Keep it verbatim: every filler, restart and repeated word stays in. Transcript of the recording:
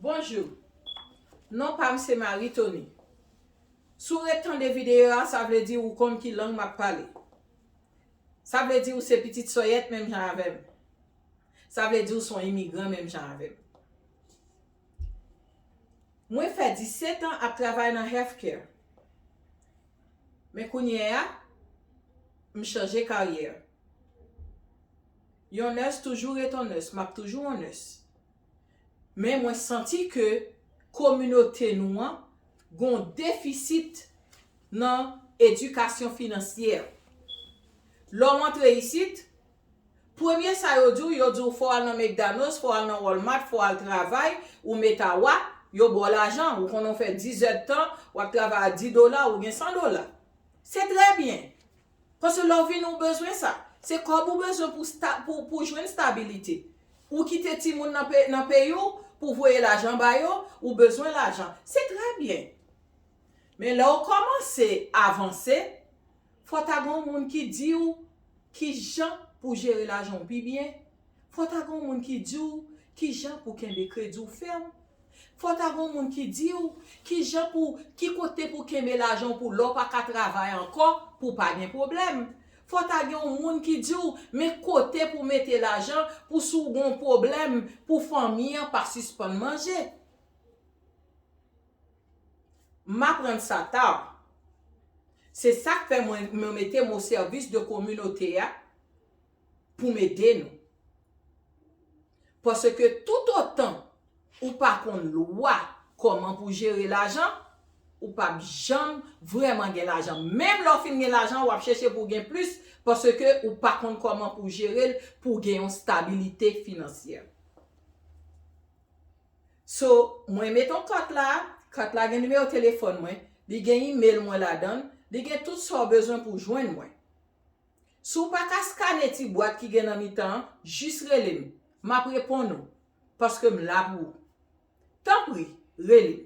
Bonjou. Non pa m se Marie Tony. Si w ret tande videyo a, sa vle di ou konn ki lang m ap pale. Sa vle di ou se pitit sòyèt menm jan avè m. Sa vle di ou se yon imigran menm jan avè m. Mwen fè disèt an ap travay nan healthcare. Men kounye a, m chanje karyè. Yon nurse toujou ret yon nurse, m ap toujou yon nurse. Men mwen santi ke kominote nou an gon defisit nan edikasyon finansyè. Lè w antre isit, premye sa yo di w, yo di w fò w al nan McDonald's, fò w al nan Walmart, fò w al travay, ou mete a wa, yo ba w lajan, ou konnen w fè diz èdtan, w ap travay a dis dola, ou gen san dola. Se trè byen. Paske lè w vini, ou bezwen sa. Se kòb ou bezwen pou, sta, pou, pou jwenn stabilite. Ou kite timoun nan, pe, nan peyi w pou voye lajan ba yo, ou bezwen lajan. Se trè byen. Men lè w kòmanse avanse, fò ta gen yon moun ki di w ki jan pou jere lajan w pi byen. Fò ta gen yon moun ki di w ki jan pou kenbe kredi w fèm. Fò ta gen yon moun ki di w ki jan pou, ki kote pou kenbe lajan w pou lè w pa ka travay ankò, pou w pa gen pwoblèm. Fò ta gen yon moun ki di w men kote pou mete lajan pou si w gen yon pwoblèm pou fanmi an pa sispann manje. M aprann sa ta. Se sa k fè mwen, mwen mete m o sèvis de kominote a pou m ede nou. Paske toutotan ou pa konn lwa kòman pou jere lajan, ou p ap janm vrèman gen lajan. Menm lè w fin gen lajan, w ap chèche pou w gen plis, paske ou pa konn kòman pou w jere l, pou w gen yon stabilite finansyè. So, mwen met yon kat la, kat la gen nimewo telefòn mwen, li gen email mwen ladan l, li gen tout sa w bezwen pou w jwenn mwen. Si w pa ka skane ti bwat ki gen nan mitan an, jis rele m. M ap reponn ou, paske m la pou ou. Tanpri, rele m.